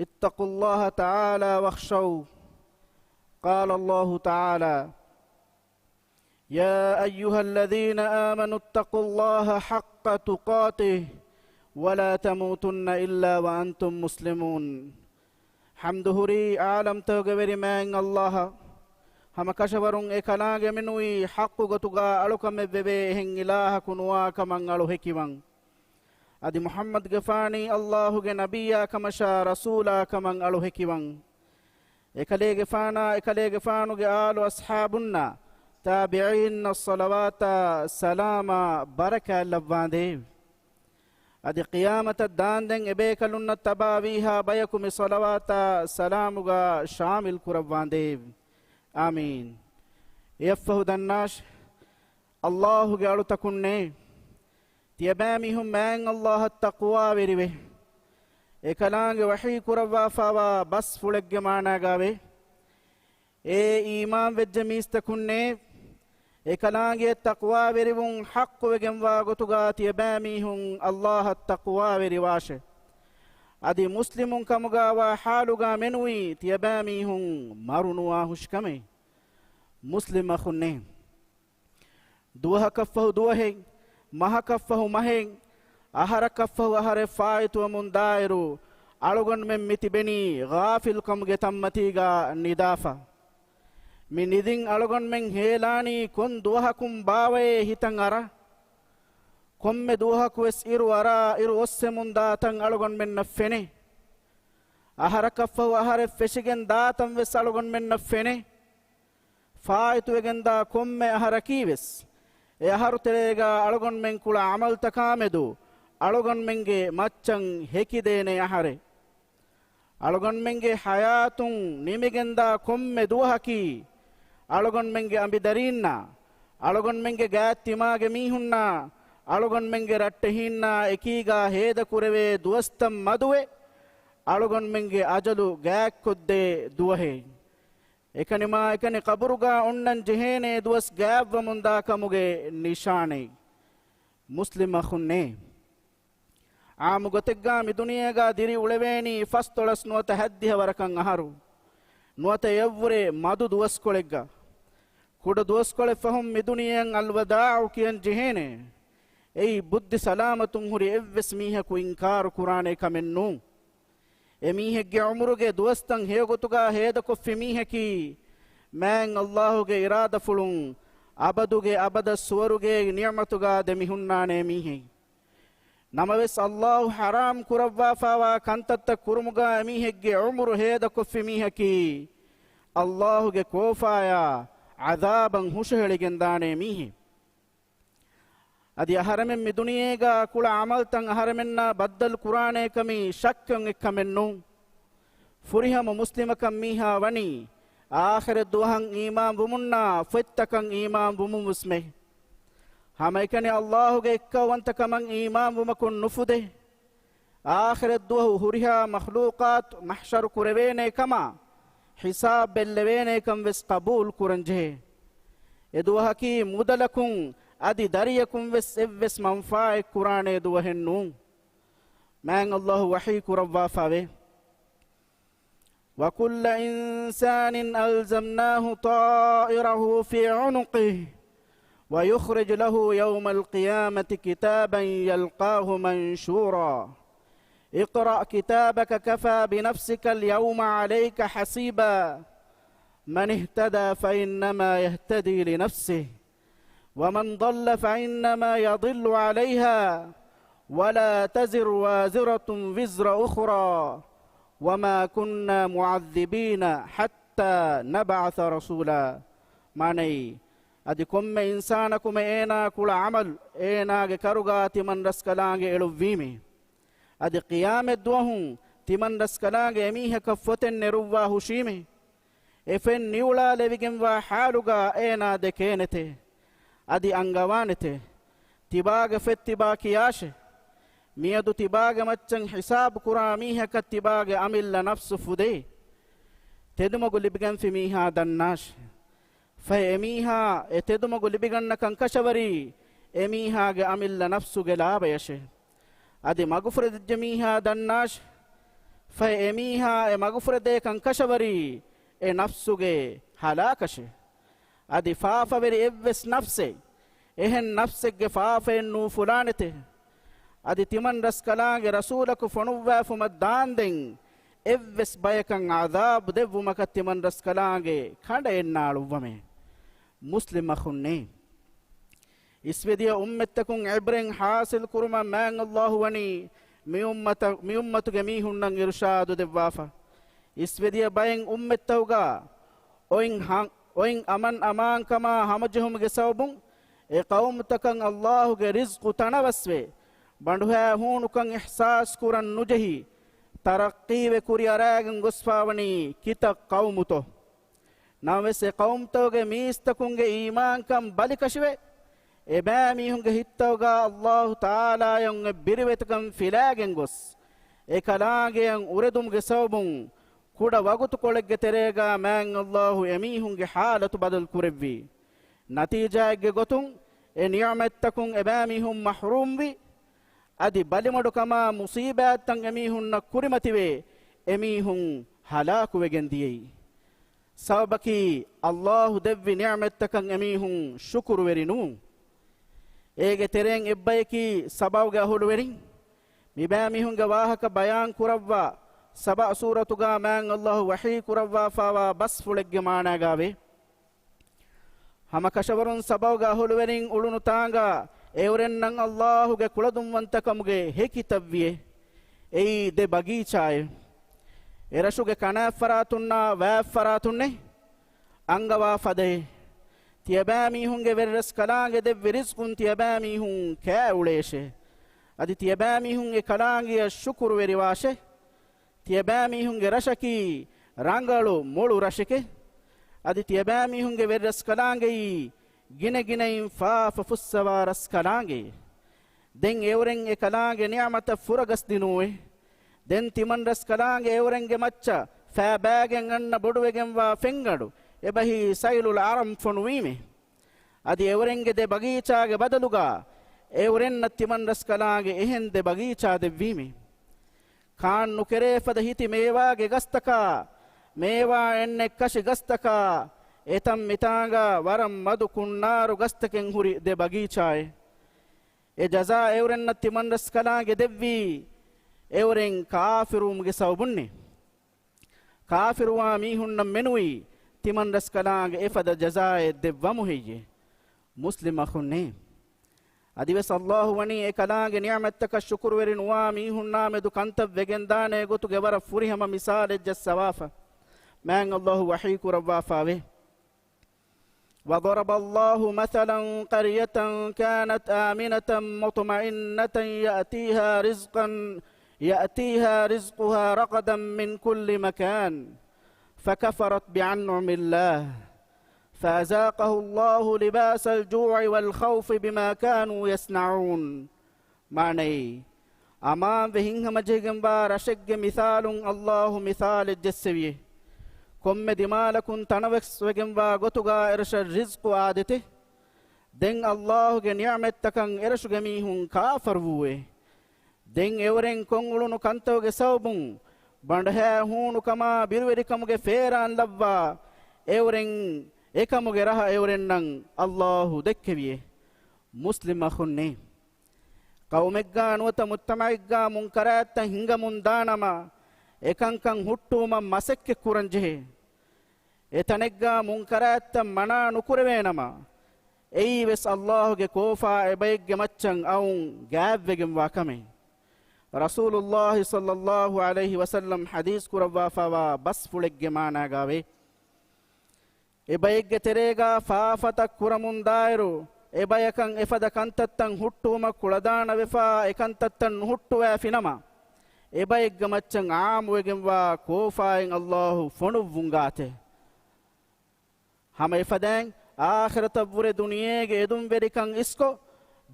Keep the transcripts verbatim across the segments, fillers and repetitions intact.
اتقوا الله تعالى واخشوه. قال الله تعالى: يا أيها الذين آمنوا اتقوا الله حق تقاته ولا تموتن إلا وأنتم مسلمون. ޙަމްދު ހުރީ ޢާލަމްތަކުގެ ވެރި މާތް ﷲ އަށް، ހަމަ ކަށަވަރުން އެކަލާނގެ މިނުވީ ޙައްޤު ގޮތުގަ އަޅުކަމެއް ވެވޭ އެހެން އިލާހަކު ނުވާ ކަމަށް އަޅު ހެކިވަން. އަދި މުޙައްމަދުގެފާނީ ﷲ ގެ ނަބިއްޔާ ކަމަށާ ރަސޫލާ ކަމަށް އަޅު ހެކިވަން. އެކަލޭގެފާނާ، އެކަލޭގެފާނުގެ އާލު އަޞްޙާބުންނާ، ތާބިޢީންނަށް ޞަލަވާތާ ސަލާމާ ބަރަކާތް ލައްވާނދޭވެ. އަދި ޤިޔާމަތަށް ދާންދެން އެބޭކަލުންނަށް ތަބާވީހާ ބަޔަކު މި ޞަލަވާތާ ސަލާމުގަ ޝާމިލް ކުރައްވާނދޭވެ. އާމީން. އެއަށްފަހު ދަންނާށެ، ﷲ ގެ އަޅުތަކުންނޭ، ތިޔަބައިމީހުން މާތް ﷲ އަށް ތަޤްވާވެރިވެ، އެކަލާނގެ ވަޙީ ކުރައްވާފާވާ ބަސްފުޅެއްގެ މާނާގައިވޭ. އޭ އީމާންވެއްޖެ މީސްތަކުންނޭ، އެކަލާނގެއަށް ތަޤްވާވެރިވުން ޙައްޤުވެގެންވާ ގޮތުގަ ތިޔަބައިމީހުން ﷲ އަށް ތަޤްވާވެރިވާށެ. އަދި މުސްލިމުން ކަމުގައިވާ ޙާލުގަ މެނުވީ ތިޔަބައިމީހުން މަރު ނުވާހުށިކަމެއް. މުސްލިމް އަޚުންނޭ، ދުވަހަކަށްފަހު ދުވަހެއް، މަހަކަށްފަހު މަހެއް، އަހަރަކަށްފަހު އަހަރެއް ފާއިތުވަމުން ދާއިރު، އަޅުގަނޑުމެން މި ތިބެނީ ޣާފިލްކަމުގެ ތަންމަތީގަ ނިދާފަ. މި ނިދިން އަޅުގަނޑުމެން ހޭލާނީ ކޮން ދުވަހަކުން ބާވައޭ ހިތަށް އަރާ؟ ކޮންމެ ދުވަހަކުވެސް އިރު އަރާ އިރު އޮއްސެމުން ދާތަން އަޅުގަނޑުމެންނަށް ފެނޭ. އަހަރަކަށްފަހު އަހަރެއް ފެށިގެން ދާތަން ވެސް އަޅުގަނޑުމެންނަށް ފެނޭ. ފާއިތުވެގެންދާ ކޮންމެ އަހަރަކީވެސް، އެ އަހަރުތެރޭގަ އަޅުގަނޑުމެން ކުޅަ ޢަމަލުތަކާމެދު އަޅުގަނޑުމެންގެ މައްޗަށް ހެކިދޭނެ އަހަރެއް. އަޅުގަނޑުމެންގެ ޙަޔާތުން ނިމިގެންދާ ކޮންމެ ދުވަހަކީ، އަޅުގަނޑުމެންގެ އަނބިދަރީންނާ، އަޅުގަނޑުމެންގެ ގާތްތިމާގެ މީހުންނާ، އަޅުގަނޑުމެންގެ ރައްޓެހީންނާ އެކީގަ ހޭދަކުރެވޭ ދުވަސްތައް މަދުވެ، އަޅުގަނޑުމެންގެ އަޖަލު ގާތްކޮށްދޭ ދުވަހެއް. އެކަނިމާ އެކަނި ޤަބުރުގަ އޮންނަން ޖެހޭނޭ ދުވަސް ގާތްވަމުންދާ ކަމުގެ ނިޝާނެއް. މުސްލިމް އަޚުންނޭ، ޢާއްމު ގޮތެއްގަ މި ދުނިޔޭގަ ދިރިއުޅެވޭނީ ފަސްދޮޅަސް ނުވަތަ ހަތްދިހަ ވަރަކަށް އަހަރު، ނުވަތަ އެއަށްވުރެ މަދު ދުވަސްކޮޅެއްގަ. ކުޑަ ދުވަސްކޮޅެއް ފަހުން މި ދުނިޔެއަށް އަލްވަދާޢު ކިޔަން ޖެހޭނެ. އެއީ ބުއްދި ސަލާމަތުން ހުރި އެއްވެސް މީހަކު އިންކާރު ކުރާނެ ކަމެއް ނޫން. އެމީހެއްގެ ޢުމުރުގެ ދުވަސްތައް ހެޔޮގޮތުގަ ހޭދަކޮށްފި މީހަކީ، މާތް ﷲ ގެ އިރާދަފުޅުން އަބަދުގެ އަބަދަށް ސުވަރުގޭގެ ނިޢުމަތުގަ ދެމިހުންނާނެ މީހެއް. ނަމަވެސް، ﷲ ޙަރާމް ކުރައްވާފާވާ ކަންތައްތައް ކުރުމުގަ އެމީހެއްގެ ޢުމުރު ހޭދަކޮށްފި މީހަކީ، ﷲ ގެ ކޯފާޔާ ޢަޛާބަށް ހުށަހެޅިގެންދާނެ މީހެއް. އަދި އަހަރެމެން މި ދުނިޔޭގަ ކުޅަ ޢަމަލްތައް އަހަރެމެންނާ ބައްދަލު ކުރާނޭކަމީ ޝައްކެއް އެއްކަމެއް ނޫން. ފުރިހަމަ މުސްލިމަކަށް މީހާ ވަނީ، އާޚިރަތް ދުވަހަށް އީމާން ވުމުންނާ ފޮތްތަކަށް އީމާން ވުމުން ވެސްމެ. ހަމައެކަނި ﷲ ގެ އެއްކައުވަންތަކަމަށް އީމާން ވުމަކުން ނުފުދޭ. އާޚިރަތް ދުވަހު ހުރިހާ މަޚްލޫޤާތު މަޙްޝަރު ކުރެވޭނޭ ކަމާ، ޙިސާބް ބެއްލެވޭނޭ ކަން ވެސް ޤަބޫލު ކުރަން ޖެހޭ. އެ ދުވަހަކީ މުދަލަކުން އަދި ދަރިޔަކުން ވެސް އެއްވެސް މަންފާއެއް ކުރާނޭ ދުވަހެއް ނޫން. މާތް ﷲ ވަޙީ ކުރައްވާފަވޭ. وكل إنسان ألزمناه طائره في عنقه ونخرج له يوم القيامة كتابا يلقاه منشورا. اقرأ كتابك كفى بنفسك اليوم عليك حسيبا. من اهتدى فإنما يهتدي لنفسه ومن ضل فإنما يضل عليها ولا تزر وازرة وزر أخرى وما كنا معذبين حتى نبعث رسولا. މާނައީ، އަދި ކޮންމެ އިންސާނަކުމެ އޭނާ ކުޅަ ޢަމަލު އޭނާގެ ކަރުގަ ތިމަން ރަސްކަލާނގެ އެޅުއްވީމޭ. އަދި ޤިޔާމަތް ދުވަހު ތިމަން ރަސްކަލާނގެ އެމީހަކަށް ފޮތެއް ނެރުއްވާ ހުށީމޭ. އެ ފޮތް ނިއުޅާލެވިގެންވާ ޙާލުގަ އޭނާ ދެކޭނެތެ. އަދި އަންގަވާނެތެ. ތިބާގެ ފޮތް ތިބާ ކިޔާށެ. މިއަދު ތިބާގެ މައްޗަށް ޙިސާބު ކުރާ މީހަކަށް ތިބާގެ އަމިއްލަ ނަފްސު ފުދޭ. ތެދުމަގު ލިބިގެންފި މީހާ ދަންނާށެ. ފަހެ އެމީހާ އެ ތެދުމަގު ލިބިގަންނަކަން ކަށަވަރީ އެމީހާގެ އަމިއްލަ ނަފްސުގެ ލާބަޔަށެ. އަދި މަގުފުރެދިއްޖެ މީހާ ދަންނާށެ. ފަހެ އެމީހާ އެ މަގުފުރެދޭކަން ކަށަވަރީ އެ ނަފްސުގެ ހަލާކަށޭ. އަދި ފާފަވެރި އެއްވެސް ނަފްސެއް އެހެން ނަފްސެއްގެ ފާފައެއް ނޫފުލާނެތެ. އަދި ތިމަން ރަސްކަލާނގެ ރަސޫލަކު ފޮނުއްވާފުމަށް ދާންދެން އެއްވެސް ބަޔަކަށް ޢަޛާބު ދެއްވުމަކަށް ތިމަން ރަސްކަލާނގެ ކަނޑަ އެންނާޅުއްވަމޭ. މުސްލިމް އަޚުންނޭ! އިސްވެދިޔަ އުއްމަތްތަކުން ޢިބްރަތް ޙާޞިލް ކުރުމަށް މާތް ﷲ ވަނީ މި އުއްމަތަ-، މި އުއްމަތުގެ މީހުންނަށް އިރުޝާދު ދެއްވާފަ. އިސްވެދިޔަ ބައެއް އުއްމަތްތަކުގަ އޮތް ހަ-، އޮތް އަމަން އަމާންކަމާ ހަމަޖެހުމުގެ ސަބަބުން އެ ޤައުމުތަކަށް ﷲގެ ރިޒްޤު ތަނަވަސްވެ، ބަނޑުހައި ހޫނުކަން އިޙްސާސް ކުރަން ނުޖެހި، ތަރައްޤީވެ ކުރިއަރާގެން ގޮސްފާވަނީ ކިތައް ޤައުމުތޯ؟ ނަމަވެސް އެ ޤައުމުތަކުގެ މީސްތަކުންގެ އީމާންކަން ބަލިކަށިވެ، އެބައިމީހުންގެ ހިތްތަކުގަ ﷲ ތަޢާލާޔަށް އޮތް ބިރުވެތިކަން ފިލާގެން ގޮސް، އެކަލާނގެއަށް އުރެދުމުގެ ސަބަބުން ކުޑަ ވަގުތުކޮޅެއްގެ ތެރޭގަ މާތް ﷲ އެމީހުންގެ ޙާލަތު ބަދަލު ކުރެއްވި. ނަތީޖާއެއްގެ ގޮތުން އެ ނިޢުމަތްތަކުން އެބައިމީހުން މަޙްރޫމްވި. އަދި ބަލިމަޑުކަމާ މުޞީބާތްތައް އެމީހުންނަށް ކުރިމަތިވެ، އެމީހުން ހަލާކުވެގެން ދިޔައީ. ސަބަބަކީ ﷲ ދެއްވި ނިޢުމަތްތަކަށް އެމީހުން ޝުކުރުވެރި ނޫން. އޭގެ ތެރެއިން އެއްބަޔަކީ ސަބާގެ އަހުލުވެރިން. މިބައިމީހުންގެ ވާހަކަ ބަޔާން ކުރައްވާ ސަބާ ސޫރަތުގަ މާތް ﷲ ވަޙީ ކުރައްވާފާވާ ބަސްފުޅެއްގެ މާނާގައިވޭ. ހަމަ ކަށަވަރުން ސަބާގެ އަހުލުވެރިން އުޅުނު ތާނގަ އެއުރެންނަށް ﷲގެ ކުޅަދުންވަންތަކަމުގެ ހެކިތައްވިއޭ. އެއީ ދެ ބަގީޗާއެއް. އެރަށުގެ ކަނާތްފަރާތުންނާ ވާތްފަރާތުންނޭ އަންގަވާ ފަދައޭ. ތިޔަބައިމީހުންގެ ވެރިރަސްކަލާނގެ ދެއްވި ރިޒްޤުން ތިޔަބައިމީހުން ކާއުޅޭށޭ. އަދި ތިޔަބައިމީހުން އެ ކަލާނގެއަށް ޝުކުރުވެރިވާށޭ. ތިޔަބައިމީހުންގެ ރަށަކީ ރަނގަޅު މޮޅު ރަށެކޭ. އަދި ތިޔަބައިމީހުންގެ ވެރިރަސްކަލާނގެއީ ގިނަގިނައިން ފާފަ ފުއްސަވާ ރަސްކަލާނގެ. ދެން އެއުރެން އެ ކަލާނގެ ނިޢުމަތަށް ފުރަގަސް ދިނުވޭ. ދެން ތިމަން ރަސްކަލާނގެ އެއުރެންގެ މައްޗަށް ފައިބައިގެން އަންނަ ބޮޑުވެގެންވާ ފެންގަނޑު އެބަހީ ސައިލުލް އަރަމް ފޮނުވީމޭ. އަދި އެއުރެންގެ ދެ ބަގީޗާގެ ބަދަލުގަ އެއުރެންނަށް ތިމަން ރަސްކަލާނގެ އެހެން ދެ ބަގީޗާ ދެއްވީމޭ. ކާން ނުކެރޭ ފަދަ ހިތި މޭވާގެ ގަސްތަކާ، މޭވާ އެންނެއް ކަށި ގަސްތަކާ، އެތަން މިތާނގަ ވަރަށް މަދު ކުންނާރު ގަސްތަކެއް ހުރި ދެ ބަގީޗާއެއް. އެ ޖަޒާ އެއުރެންނަށް ތިމަން ރަސްކަލާނގެ ދެއްވީ އެއުރެން ކާފިރުވުމުގެ ސަބަބުންނޭ. ކާފިރުވާ މީހުންނަށް މެނުވީ ތިމަން ރަސްކަލާނގެ އެފަދަ ޖަޒާއެއް ދެއްވަމު ހެއްޔޭ؟ މުސްލިމް އަޚުންނޭ! އަދިވެސް ﷲ ވަނީ އެކަލާނގެ ނިޢުމަތްތަކަށް ޝުކުރުވެރި ނުވާ މީހުންނާ މެދު ކަންތައް ވެގެންދާނޭ ގޮތުގެ ވަރަށް ފުރިހަމަ މިސާލެއް ޖައްސަވާފަ. މާތް ﷲ ވަޙީ ކުރައްވާފާވޭ. وضرب الله مثلا قرية كانت آمنة مطمئنة يأتيها رزقا، يأتيها رزقها رغدا من كل مكان فكفرت بأنعم الله فأذاقه الله لباس الجوع والخوف بما كانوا يصنعون. މާނައީ، އަމާންވެ ހިތްހަމަޖެހިގެންވާ ރަށެއްގެ މިސާލުން ﷲ މިސާލެއް ޖެއްސެވިއޭ. ކޮންމެ ދިމާލަކުން ތަނަވަސްވެގެންވާ ގޮތުގަ އެރަށަށް ރިޒްޤު އާދޭތެ. ދެން ﷲގެ ނިޢުމަތްތަކަށް އެރަށުގެ މީހުން ކާފަރުވޫއޭ. ދެން އެއުރެން ކޮށްއުޅުނު ކަންތަކުގެ ސަބަބުން ބަނޑުހައި ހޫނުކަމާ ބިރުވެރިކަމުގެ ފޭރާން ލައްވާ އެއުރެން އެކަމުގެ ރަހަ އެއުރެންނަށް ﷲ ދެއްކެވިއޭ. މުސްލިމް އަޚުންނޭ! ޤައުމެއްގާ ނުވަތަ މުޖްތަމަޢެއްގާ މުންކަރާތްތައް ހިނގަމުން ދާނަމަ، އެކަންކަން ހުއްޓުވުމަށް މަސައްކަތް ކުރަން ޖެހޭ. އެތަނެއްގާ މުންކަރާތްތައް މަނާ ނުކުރެވޭނަމަ، އެއީވެސް ﷲގެ ކޯފާ އެބައެއްގެ މައްޗަށް އައުން ގާތްވެގެންވާ ކަމެއް. ރަސޫލުﷲ ޞައްލަﷲ ޢަލައިހި ވަސައްލަމް ޙަދީޘް ކުރައްވާފާވާ ބަސްފުޅެއްގެ މާނާގާވޭ. އެބައެއްގެ ތެރޭގާ ފާފަތައް ކުރަމުންދާއިރު، އެބަޔަކަށް އެފަދަ ކަންތައްތައް ހުއްޓުވުމަށް ކުޅަދާނަވެފާ އެކަންތައްތައް ނުހުއްޓުވައިފިނަމަ، އެބައެއްގެ މައްޗަށް ޢާއްމުވެގެންވާ ކޯފާއެއް ﷲ ފޮނުއްވުން ގާތެ. ހަމަ އެފަދައިން އާޚިރަތަށްވުރެ ދުނިޔޭގެ އެދުންވެރިކަން އިސްކޮށް،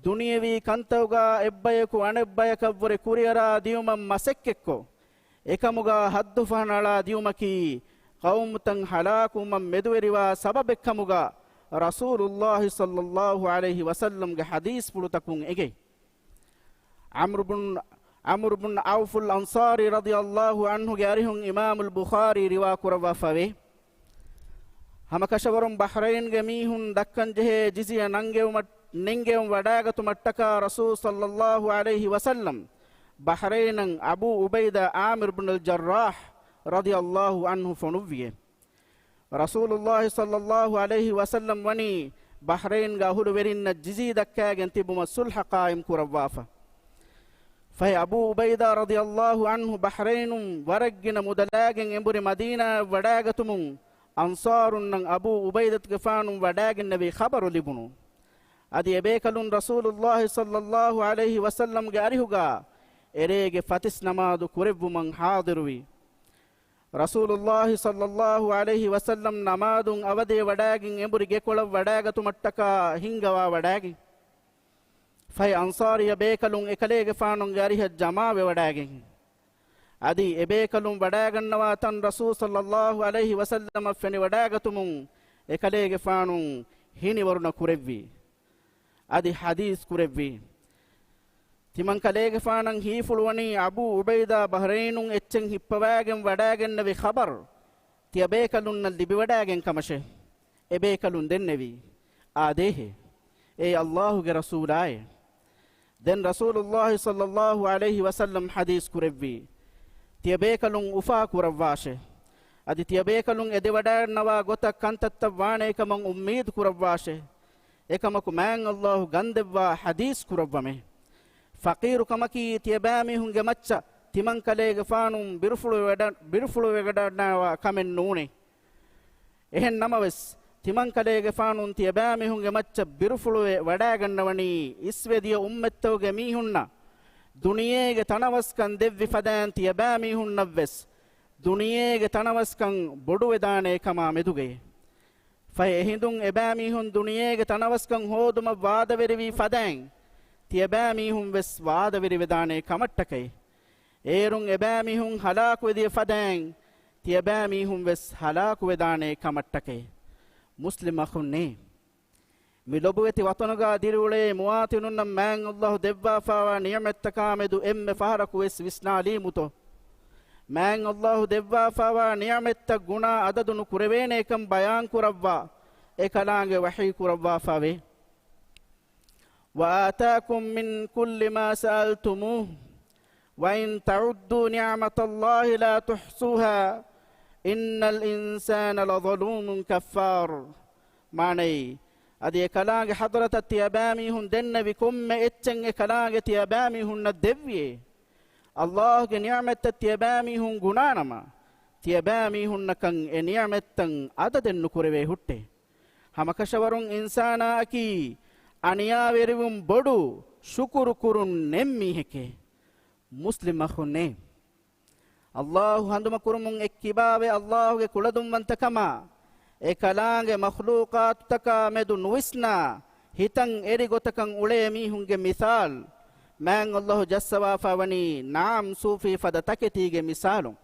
ދުނިޔެވީ ކަންތަކުގާ އެއްބަޔަކު އަނެއްބަޔަކަށްވުރެ ކުރިއަރާ ދިޔުމަށް މަސައްކަތްކޮށް، އެކަމުގާ ހައްދުފަހަނަޅާ ދިޔުމަކީ ޤައުމުތައް ހަލާކުވުމަށް މެދުވެރިވާ ސަބަބެއްކަމުގާ ރަސޫލުﷲ ޞައްލަﷲ ޢަލައިހި ވަސައްލަމްގެ ޙަދީޘްފުޅުތަކުން އެނގޭ. ޢަމްރު ބުން ޢަމްރު ބުން ޢައުފުލް އަންޞާރީ ރަޟިޔަﷲ ޢަންހުގެ އަރިހުން އިމާމުލް ބުޚާރީ ރިވާ ކުރައްވާފަވޭ. ހަމަކަށަވަރުން ބަޙްރައިންގެ މީހުން ދައްކަންޖެހޭ ޖިޒިޔަ ނަންގެވުމަށް، ނެންގެވުން ވަޑާގަތުމަށްޓަކާ ރަސޫލު ޞައްލަﷲ ޢަލައިހި ވަސައްލަމް ބަޙްރައިނަށް އަބޫ ޢުބައިދާ ޢާމިރު ބުނުލް ޖައްރާޙް ރަޟިޔަﷲ ޢަންހު ފޮނުއްވިއެ. ރަސޫލުﷲ ޞައްލަﷲ ޢަލައިހި ވަސައްލަމް ވަނީ ބަޙްރައިންގެ އަހުލުވެރިންނަށް ޖިޒީ ދައްކާގެން ތިބުމަށް ޞުލްޙަ ޤާއިމް ކުރައްވާފަ. ފަހެ އަބޫ ޢުބައިދާ ރަޟިޔަﷲ ޢަންހު ބަޙްރައިނުން ވަރަށްގިނަ މުދަލާގެން އެނބުރި މަދީނާއަށް ވަޑާގަތުމުން އަންޞާރުންނަށް އަބޫ ޢުބައިދަތުގެފާނުން ވަޑާގެންނެވި ޚަބަރު ލިބުނު. އަދި އެބޭކަލުން ރަސޫލުﷲ ޞައްލަﷲ ޢަލައިހި ވަސައްލަމްގެ އަރިހުގާ އެރޭގެ ފަތިސް ނަމާދު ކުރެއްވުމަށް ޙާޟިރުވި. ރަސޫލުﷲ ޞައްލަﷲ ޢަލައިހި ވަސައްލަމް ނަމާދުން އަވަދޭ ވަޑާގެން އެނބުރި ގެކޮޅަށް ވަޑާގަތުމަށްޓަކާ ހިންގަވާ ވަޑާގެން. ފަހެ އަންޞާރިއްޔަ ބޭކަލުން އެކަލޭގެފާނުގެ އަރިހަށް ޖަމާވެވަޑާގެން. އަދި އެބޭކަލުން ވަޑާގަންނަވާ ތަން ރަސޫލު ޞައްލަﷲ ޢަލައިހި ވަސައްލަމަށް ފެނިވަޑާގަތުމުން އެކަލޭގެފާނު ހިނިވަރުނަ ކުރެއްވި. އަދި ޙަދީޘް ކުރެއްވި. ތިމަން ކަލޭގެފާނަށް ހީފުޅުވަނީ އަބޫ ޢުބައިދާ ބަޙްރައިނުން އެއްޗެއް ހިއްޕަވާގެން ވަޑާގެންނެވި ޚަބަރު ތިޔަބޭކަލުންނަށް ލިބިވަޑާގެން ކަމަށެ. އެބޭކަލުން ދެންނެވީ، އާދޭހޭ، އޭ ﷲ ގެ ރަސޫލާއޭ. ދެން ރަސޫލުﷲ ޞައްލަﷲ ޢަލައިހި ވަސައްލަމް ޙަދީޘް ކުރެއްވީ، ތިޔަބޭކަލުން އުފާ ކުރައްވާށެ. އަދި ތިޔަބޭކަލުން އެދެވަޑާންނަވާ ގޮތަށް ކަންތައްތައް ވާނޭކަމަށް އުއްމީދު ކުރައްވާށެ. އެކަމަކު މާތް ﷲ ގަންދެއްވާ ޙަދީޘް ކުރައްވަމޭ. ފަޤީރުކަމަކީ ތިޔަބައިމީހުންގެ މައްޗަށް ތިމަން ކަލޭގެފާނުން ބިރުފުޅުވެވަޑަ-، ބިރުފުޅުވެވަޑަންނަވާ ކަމެއް ނޫނޭ. އެހެން ނަމަވެސް، ތިމަން ކަލޭގެފާނުން ތިޔަބައިމީހުންގެ މައްޗަށް ބިރުފުޅުވެ ވަޑާގަންނަވަނީ އިސްވެ ދިޔަ އުއްމަތްތަކުގެ މީހުންނަށް ދުނިޔޭގެ ތަނަވަސްކަން ދެއްވި ފަދައިން ތިޔަބައިމީހުންނަށްވެސް ދުނިޔޭގެ ތަނަވަސްކަން ބޮޑުވެދާނޭ ކަމާ މެދުގައި. ފަހެ އެހިނދުން އެބައިމީހުން ދުނިޔޭގެ ތަނަވަސްކަން ހޯދުމަށް ވާދަވެރިވީ ފަދައިން ތިޔަބައިމީހުން ވެސް ވާދަވެރިވެދާނޭ ކަމަށްޓަކައި. އޭރުން އެބައިމީހުން ހަލާކުވެދިޔަ ފަދައިން ތިޔަބައިމީހުން ވެސް ހަލާކުވެދާނޭ ކަމަށްޓަކައި. މުސްލިމް އަޚުންނޭ! މި ލޮބުވެތި ވަޠަނުގާ ދިރިއުޅޭ މުވާތިނުންނަށް މާތް ﷲ ދެއްވާފާވާ ނިޢުމަތްތަކާމެދު އެންމެ ފަހަރަކު ވެސް ވިސްނާލީމުތޯ؟ މާތް ﷲ ދެއްވާފާވާ ނިޢުމަތްތައް ގުނާ އަދަދު ނުކުރެވޭނޭކަން ބަޔާންކުރައްވާ އެކަލާނގެ ވަޙީ ކުރައްވާފާވޭ. وآتاكم من كل ما سألتموه وإن تعدوا نعمة الله لا تحصوها إن الإنسان لظلوم كفار. މާނައީ، އަދި އެކަލާނގެ ޙަޟްރަތަށް ތިޔަބައިމީހުން ދެންނެވި ކޮންމެ އެއްޗެއް އެކަލާނގެ ތިޔަބައިމީހުންނަށް ދެއްވިއޭ. ﷲ ގެ ނިޢުމަތްތައް ތިޔަބައިމީހުން ގުނާނަމަ، ތިޔަބައިމީހުންނަކަށް އެ ނިޢުމަތްތައް އަދަދެއް ނުކުރެވޭ ހުއްޓޭ. ހަމަކަށަވަރުން އިންސާނާއަކީ އަނިޔާވެރިވުން ބޮޑު، ޝުކުރު ކުރުން ނެތް މީހެކޭ. މުސްލިމް އަޚުންނޭ! ﷲ ހަނދުމަކުރުމުން އެއްކިބާވެ، ﷲ ގެ ކުޅަދުންވަންތަކަމާ، އެކަލާނގެ މަޚްލޫޤާތުތަކާ މެދު ނުވިސްނާ، ހިތަށް އެރި ގޮތަކަށް އުޅޭ މީހުންގެ މިސާލު، މާތް ﷲ ޖައްސަވާފާވަނީ ނަޢަމް ސޫފީ ފަދަ ތަކެތީގެ މިސާލުން.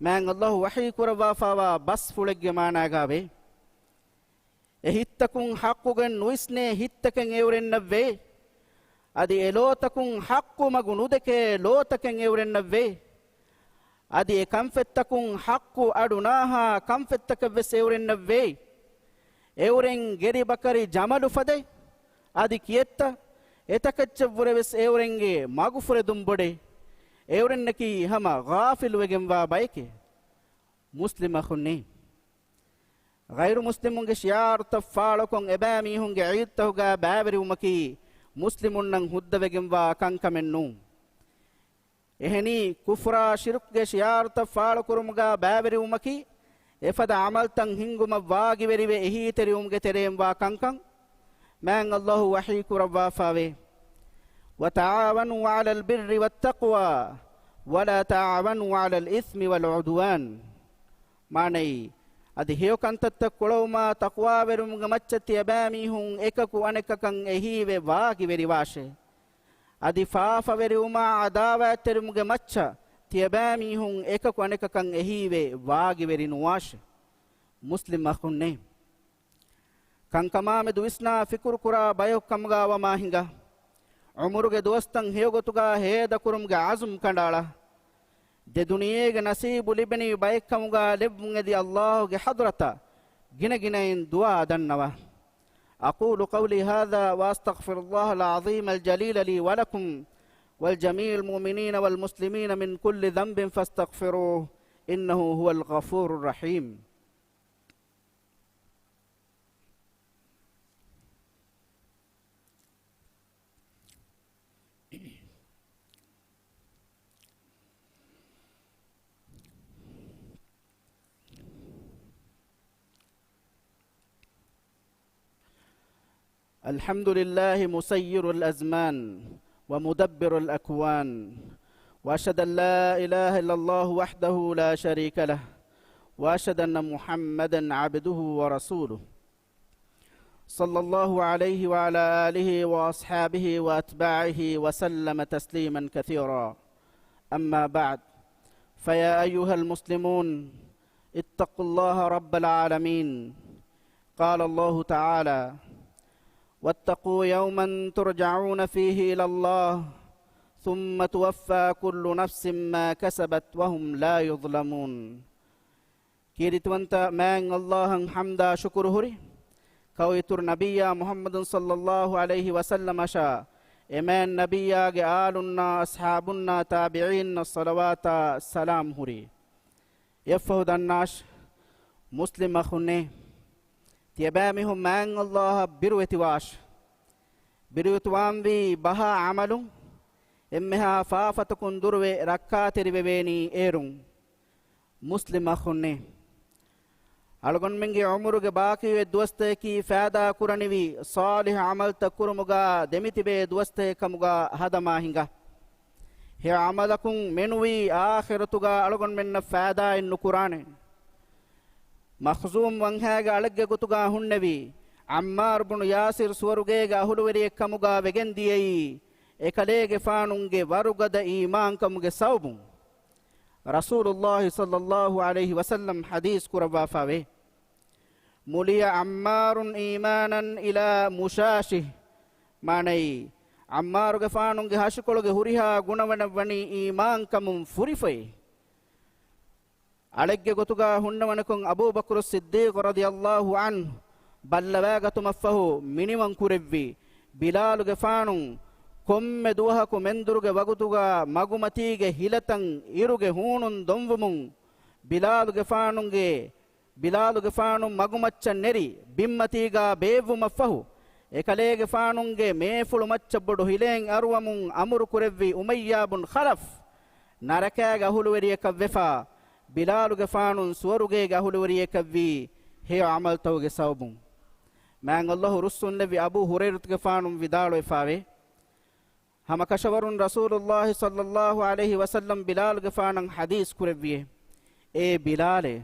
މާތް ﷲ ވަޙީ ކުރައްވާފާވާ ބަސްފުޅެއްގެ މާނާގާވޭ. އެ ހިތްތަކުން ޙައްޤުގެން ނުވިސްނޭ ހިތްތަކެއް އެއުރެންނަށްވޭ. އަދި އެ ލޯތަކުން ޙައްޤު މަގު ނުދެކޭ ލޯތަކެއް އެއުރެންނަށްވޭ. އަދި އެ ކަންފަތްތަކުން ޙައްޤު އަޑު ނާހާ ކަންފަތްތަކެއްވެސް އެއުރެންނަށްވޭ. އެއުރެން ގެރި ބަކަރި ޖަމަލު ފަދައި، އަދި ކިއެއްތަ؟ އެތަކެއްޗަށްވުރެވެސް އެއުރެންގެ މަގުފުރެދުން ބޮޑޭ. އެއުރެންނަކީ ހަމަ ޣާފިލުވެގެންވާ ބައެކޭ. މުސްލިމް އަޚުންނޭ! ޣައިރު މުސްލިމުންގެ ޝިޢާރުތައް ފާޅުކޮށް އެބައިމީހުންގެ ޢީދުތަކުގާ ބައިވެރިވުމަކީ މުސްލިމުންނަށް ހުއްދަވެގެންވާ ކަންކަމެއް ނޫން. އެހެނީ، ކުފްރާ ޝިރުކުގެ ޝިޢާރުތައް ފާޅުކުރުމުގާ ބައިވެރިވުމަކީ، އެފަދަ ޢަމަލްތައް ހިންގުމަށް ވާގިވެރިވެ އެހީތެރިވުމުގެ ތެރެއިން ވާ ކަންކަން. މާތް ﷲ ވަޙީ ކުރައްވާފާވޭ، وتعاونوا على البر والتقوى ولا تعاونوا على الإثم والعدوان. މާނައީ، އަދި ހެޔޮ ކަންތައްތައް ކުޅަވުމާ ތަޤްވާވެރިވުމުގެ މައްޗަށް ތިޔަބައިމީހުން އެކަކު އަނެކަކަށް އެހީވެ ވާގިވެރިވާށޭ. އަދި ފާފަވެރިވުމާ ޢަދާވާތްތެރިވުމުގެ މައްޗަށް ތިޔަބައިމީހުން އެކަކު އަނެކަކަށް އެހީވެ ވާގިވެރި ނުވާށޭ. މުސްލިމް އަޚުންނޭ! ކަންކަމާމެދު ވިސްނާ ފިކުރުކުރާ ބަޔަކު ކަމުގާ ވަމާ ހިނގާ. ޢުމުރުގެ ދުވަސްތައް ހެޔޮގޮތުގަ ހޭދަކުރުމުގެ ޢަޒުމް ކަނޑައަޅާ. ދެ ދުނިޔޭގެ ނަސީބު ލިބެނީ ބައެއްކަމުގަ ލެއްވުން އެދި ﷲ ގެ ޙަޟްރަތަށް ގިނަގިނައިން ދުޢާ ދަންނަވާ. أقول قولي هذا وأستغفر الله العظيم الجليل لي ولكم ولجميع المؤمنين والمسلمين من كل ذنب فاستغفروه إنه هو الغفور الرحيم. الحمد لله مسير الأزمان ومدبر الأكوان، وأشهد أن لا إله إلا الله وحده لا شريك له، وأشهد أن محمدا عبده ورسوله، صلى الله عليه وعلى آله وأصحابه وأتباعه وسلم تسليما كثيرا. أما بعد، فيا أيها المسلمون، اتقوا الله رب العالمين. قال الله تعالى: واتقوا يوما ترجعون فيه إلى الله ثم توفى كل نفس ما كسبت وهم لا يظلمون. ކީރިތިވަންތަ މާތް ﷲ އަށް ޙަމްދާ ޝުކުރު ހުރި، ކައު އިތުރު ނަބިއްޔާ މުޙައްމަދު ޞައްލައްލާހު ޢަލައިހި ވަސައްލަމަށާ، އެ މާތް ނަބިއްޔާގެ އާލުންނާ، އަޞްޙާބުންނާ، ތާބިޢީންނަށް ޞަލަވާތާ ސަލާމް ހުރީ. އެއަށްފަހު ދަންނާށި، މުސްލިމް އަޚުންނޭ، ތިޔަބައިމީހުން މާތް ﷲ އަށް ބިރުވެތިވާށި. ބިރުވެތިވާންވީ ބަހާ ޢަމަލުން، އެންމެހާ ފާފަތަކުން ދުރުވެ ރައްކާތެރިވެވޭނީ އޭރުން. މުސްލިމް އަޚުންނޭ، އަޅުގަނޑުމެންގެ ޢުމުރުގެ ބާޤީވެ ދުވަސްތަކަކީ ފައިދާ ކުރަނިވި ޞާލިޙު ޢަމަލްތައް ކުރުމުގަ ދެމިތިބޭ ދުވަސްތަކެއް ކަމުގަ ހަދަމާ ހިނގާ. ހެޔޮ ޢަމަލަކުން މެނުވީ އާޚިރަތުގަ އަޅުގަނޑުމެންނަށް ފައިދާއެއް ނުކުރާނެ. މަޚްޒޫމް ވަންހައިގެ އަޅެއްގެ ގޮތުގަ ހުންނެވި، ޢައްމާރު ބުނު ޔާސިރު ސުވަރުގޭގެ އަހުލުވެރިއެއް ކަމުގަ ވެގެން ދިޔައީ، އެކަލޭގެފާނުގެ ވަރުގަދަ އީމާންކަމުގެ ސަބަބުން. ރަސޫލުﷲ ޞައްލައްލާހު ޢަލައިހި ވަސައްލަމް ޙަދީޘް ކުރައްވާފަވޭ، ملئ عمار إيمانا إلى مشاشه، މާނައީ، ޢައްމާރުގެފާނުގެ ހަށިކޮޅުގެ ހުރިހާ ގުނަވަނަށް ވަނީ އީމާންކަމުން ފުރިފައި. އަޅެއްގެ ގޮތުގަ ހުންނަވަނިކޮށް އަބޫބަކުރު ޞިއްދީޤު ރަޟިޔަﷲ ޢަންހު ބައްލަވާގަތުމަށްފަހު މިނިވަން ކުރެއްވި، ބިލާލުގެފާނު ކޮންމެ ދުވަހަކު މެންދުރުގެ ވަގުތުގަ މަގުމަތީގެ ހިލަތައް އިރުގެ ހޫނުން ދޮންވުމުން، ބިލާލުގެފާނުގެ، ބިލާލުގެފާނު މަގުމައްޗަށް ނެރި ބިންމަތީގަ ބޭއްވުމަށްފަހު، އެކަލޭގެފާނުގެ މޭފުޅު މައްޗަށް ބޮޑު ހިލައެއް އަރުވަމުން އަމުރު ކުރެއްވި އުމައްޔާ ބުން ޚަލަފް، ނަރަކާގެ އަހުލުވެރިޔަކަށް ވެފަ، ބިލާލުގެފާނު ސުވަރުގޭގެ އަހުލުވެރިޔަކަށްވީ ހެޔޮ ޢަމަލްތަކުގެ ސަބަބުން. މާތް ﷲ ރުއްސުންލެއްވި އަބޫ ހުރައިރަތުގެފާނު ވިދާޅުވެފަވޭ، ހަމަ ކަށަވަރުން ރަސޫލުﷲ ޞައްލައްލާހު ޢަލައިހި ވަސައްލަމް ބިލާލުގެފާނަށް ޙަދީޘް ކުރެއްވިއޭ، އޭ ބިލާލޭ!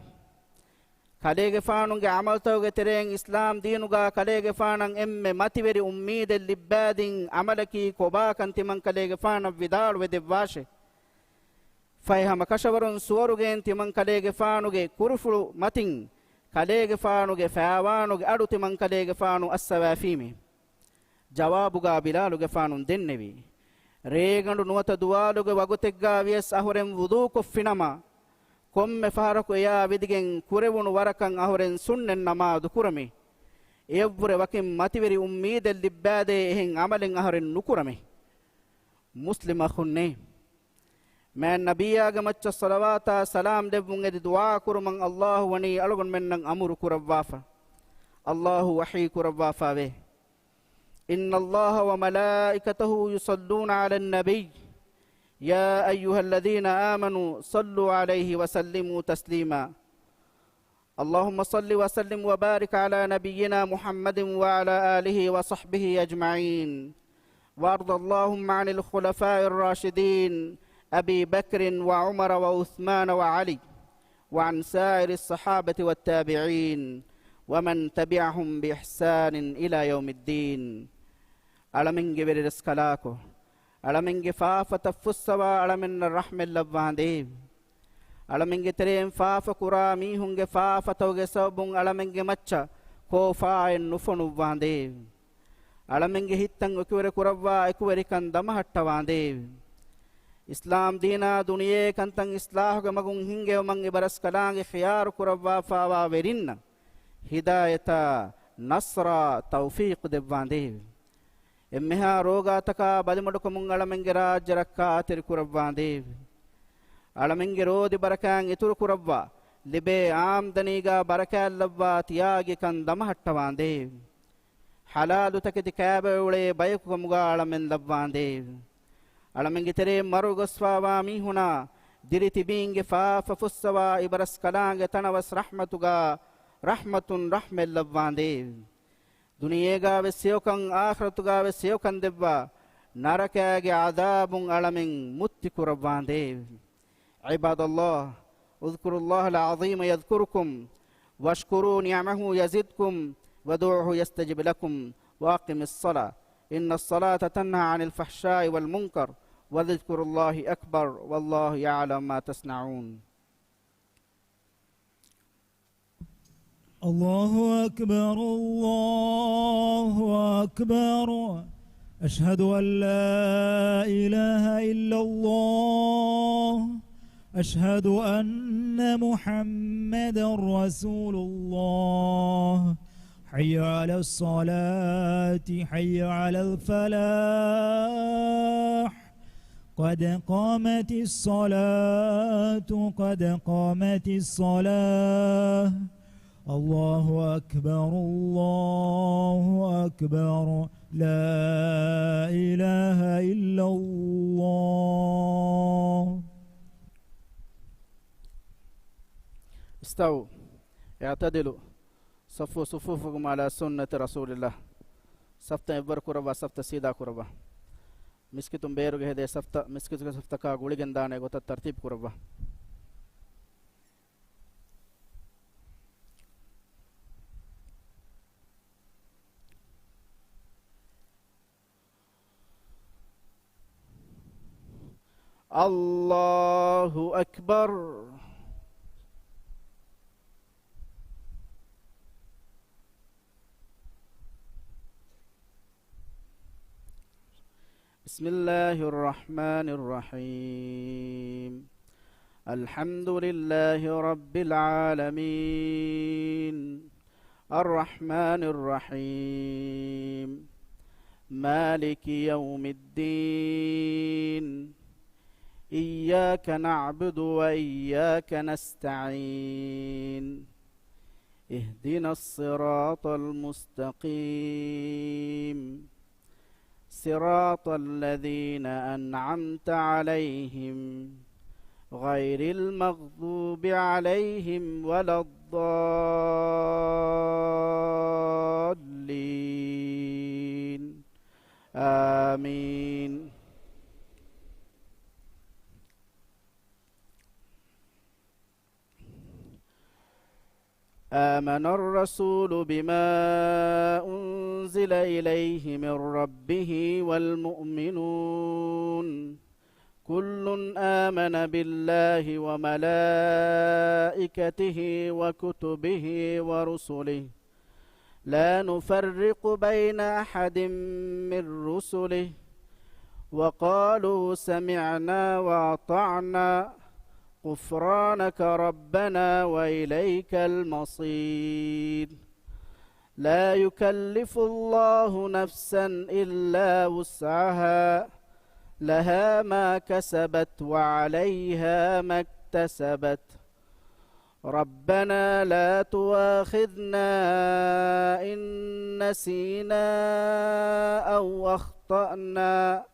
ކަލޭގެފާނުގެ ޢަމަލްތަކުގެ ތެރެއިން އިސްލާމް ދީނުގަ ކަލޭގެފާނަށް އެންމެ މަތިވެރި އުއްމީދެއް ލިއްބާދިން ޢަމަލަކީ ކޮބާކަން ތިމަން ކަލޭގެފާނަށް ވިދާޅުވެދެއްވާށޭ. ފަހެ ހަމަ ކަށަވަރުން ސުވަރުގޭން ތިމަން ކަލޭގެފާނުގެ ކުރުފުޅު މަތިން ކަލޭގެފާނުގެ ފައިވާނުގެ އަޑު ތިމަން ކަލޭގެފާނު އައްސަވާފީމޭ. ޖަވާބުގަ ބިލާލުގެފާނު ދެންނެވި، ރޭގަނޑު ނުވަތަ ދުވާލުގެ ވަގުތެއްގަ ވިޔަސް އަހުރެން ވުޟޫކޮށްފިނަމަ، ކޮންމެ ފަހަރަކު އެޔާ ވިދިގެން ކުރެވުނު ވަރަކަށް އަހުރެން ސުންނަތް ނަމާދު ކުރަމޭ. އެޔަށްވުރެ ވަކިން މަތިވެރި އުއްމީދެއް ލިއްބާދޭ އެހެން ޢަމަލެއް އަހުރެން ނުކުރަމޭ. މުސްލިމް އަޚުންނޭ! މާތް ނަބިއްޔާގެ މައްޗަށް ޞަލަވާތާ ސަލާމް ދެއްވުން އެދި ދުޢާ ކުރުމަށް ﷲ ވަނީ އަޅުގަނޑުމެންނަށް އަމުރު ކުރައްވާފަ. ﷲ ވަޙީ ކުރައްވާފަވޭ، إن الله وملائكته يصلون على النبي يا أيها الذين آمنوا صلوا عليه وسلموا تسليما. اللهم صل وسلم وبارك على نبينا محمد وعلى آله وصحبه أجمعين، وارض اللهم عن الخلفاء الراشدين أبي بكر وعمر وعثمان وعلي، وعن سائر الصحابة والتابعين، ومن تبعهم بإحسان إلى يوم الدين. އަޅަމެންގެ ވެރިރަސްކަލާކޮ، އަޅަމެންގެ ފާފަތައް ފުއްސަވާ އަޅަމެންނަށް ރަޙްމަތް ލައްވާނދޭވެ. އަޅަމެންގެ ތެރެއިން ފާފަ ކުރާ މީހުންގެ ފާފަތަކުގެ ސަބަބުން އަޅަމެންގެ މައްޗަށް ކޯފާއެއް ނުފޮނުއްވާނދޭވެ. އަޅަމެންގެ ހިތްތައް އެކުވެރި ކުރައްވާ އެކުވެރިކަން ދަމަހައްޓަވާނދޭވެ. އިސްލާމް ދީނާ ދުނިޔޭ ކަންތައް އިސްލާހުގެ މަގުން ހިންގެވުމަށް އިބަރަސްކަލާނގެ ޚިޔާރު ކުރައްވާފާވާ ވެރިންނަށް ހިދާޔަތާ، ނަޞްރާ، ތައުފީޤު ދެއްވާނދޭވެ. އެންމެހާ ރޯގާތަކާ ބަލިމަޑުކަމުން އަޅަމެންގެ ރާއްޖެ ރައްކާތެރި ކުރައްވާނދޭވެ. އަޅަމެންގެ ރޯދި ބަރަކާތް އިތުރު ކުރައްވާ، ލިބޭ އާމްދަނީގާ ބަރަކާތް ލައްވާ ތިޔާގި ކަން ދަމަހައްޓަވާނދޭވެ. ޙަލާލުތަކެތި ކައިބައެއް އުޅޭ ބަޔަކު ކަމުގާ އަޅަމެން ލައްވާނދޭވެ. އަޅަމެންގެ ތެރެއިން މަރުގަސްފާވާ މީހުނާ ދިރި ތިބީންގެ ފާފަ ފުއްސަވާ އިބަރަސްކަލާނގެ ތަނަވަސް ރަޙްމަތުގާ ރަޙްމަތުން ރަޙްމަތް ލައްވާނދޭވެ. ދުނިޔޭގާވެސް ހެޔޮކަން، އާޚިރަތުގާވެސް ހެޔޮކަން ދެއްވާ، ނަރަކާގެ ޢަޛާބުން އަޅަމެން މުއްތި ކުރައްވާނދޭވެ. عباد الله، اذكروا الله العظيم يذكركم، واشكروا نعمه يزدكم، وادعوه يستجب لكم، وأقم الصلاة، إن الصلاة تنهى عن الفحشاء والمنكر، ولذكر الله أكبر، والله يعلم ما تصنعون. الله أكبر، الله أكبر. أشهد أن لا إله إلا الله. أشهد أن محمدا رسول الله. حي على الصلاة، حي على الفلاح. قد قامت الصلاة، قد قامت الصلاة. الله أكبر، الله أكبر. لا إله إلا الله. استووا. اعتدلوا. صفوا صفوفكم على سنة رسول الله. ސަފްތައް އެއްވަރު ކުރައްވާ، ސަފްތައް ސީދާ ކުރައްވާ. މިސްކިތުން ބޭރުގެ ހެދޭ ސަފްތައް މިސްކިތުގެ ސަފްތަކާ ގުޅިގެން ދާނެ ގޮތަށް ތަރްތީބު ކުރައްވާ. الله أكبر. بسم الله الرحمن الرحيم. الحمد لله رب العالمين. الرحمن الرحيم. مالك يوم الدين. إياك نعبد وإياك نستعين. اهدنا الصراط المستقيم. صراط الذين أنعمت عليهم غير المغضوب عليهم ولا الضالين. آمين. آمن الرسول بما أنزل إليه من ربه والمؤمنون، كل آمن بالله وملائكته وكتبه ورسله، لا نفرق بين أحد من رسله، وقالوا سمعنا وأطعنا، غفرانك ربنا وإليك المصير. لا يكلف الله نفسا إلا وسعها، لها ما كسبت وعليها ما اكتسبت. ربنا لا تؤاخذنا إن نسينا أو أخطأنا.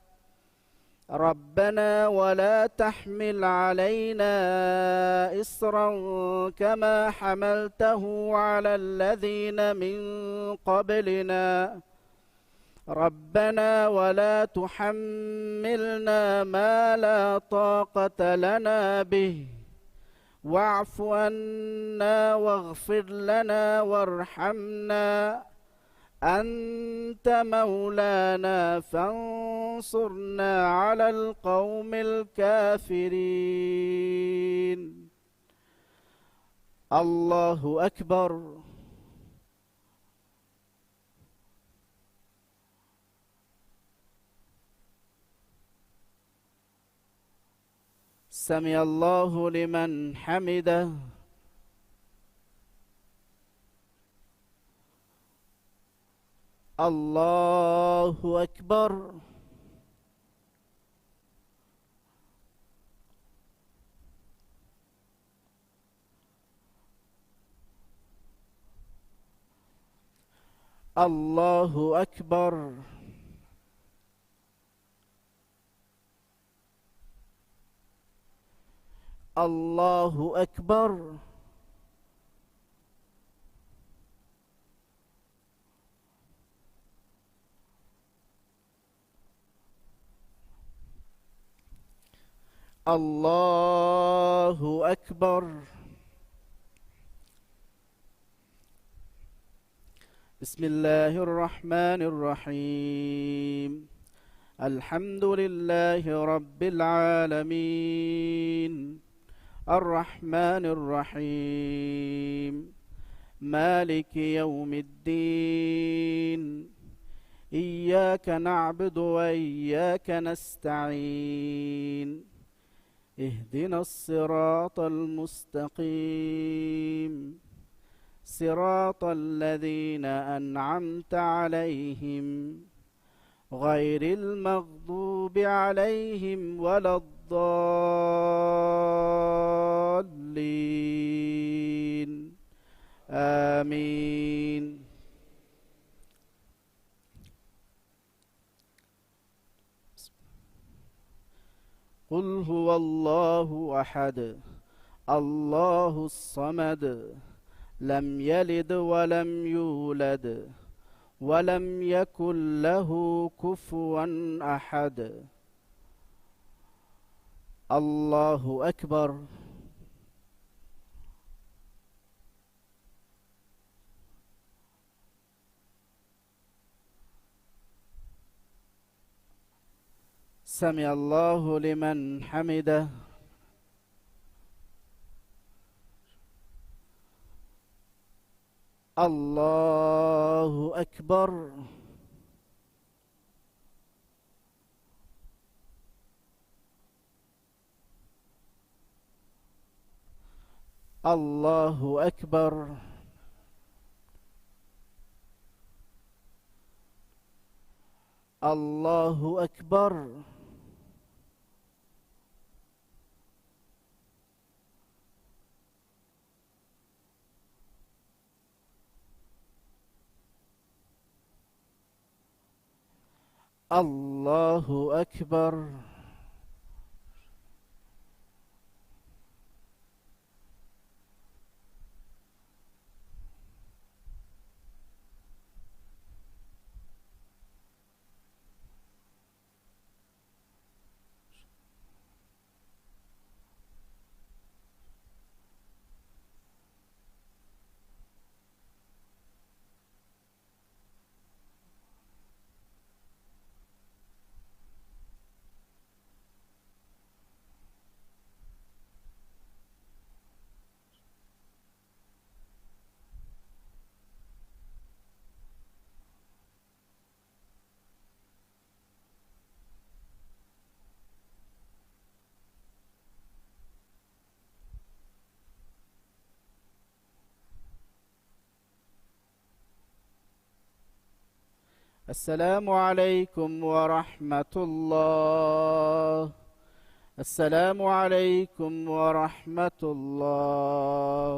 ربنا ولا تحمل علينا إصرا كما حملته على الذين من قبلنا. ربنا ولا تحملنا ما لا طاقة لنا به، واعف عنا واغفر لنا وارحمنا، أنت مولانا فانصرنا على القوم الكافرين. الله أكبر. سمع الله لمن حمده. الله أكبر. الله أكبر. الله أكبر. الله أكبر. بسم الله الرحمن الرحيم. الحمد لله رب العالمين. الرحمن الرحيم. مالك يوم الدين. إياك نعبد وإياك نستعين. اهدنا الصراط المستقيم. صراط الذين أنعمت عليهم. غير المغضوب عليهم ولا الضالين. آمين. قل هو الله أحد، الله الصمد، لم يلد ولم يولد، ولم يكن له كفوا أحد. الله أكبر. سمع الله لمن حمده. الله أكبر. الله أكبر. الله أكبر. الله أكبر. السلام عليكم ورحمة الله. السلام عليكم ورحمة الله.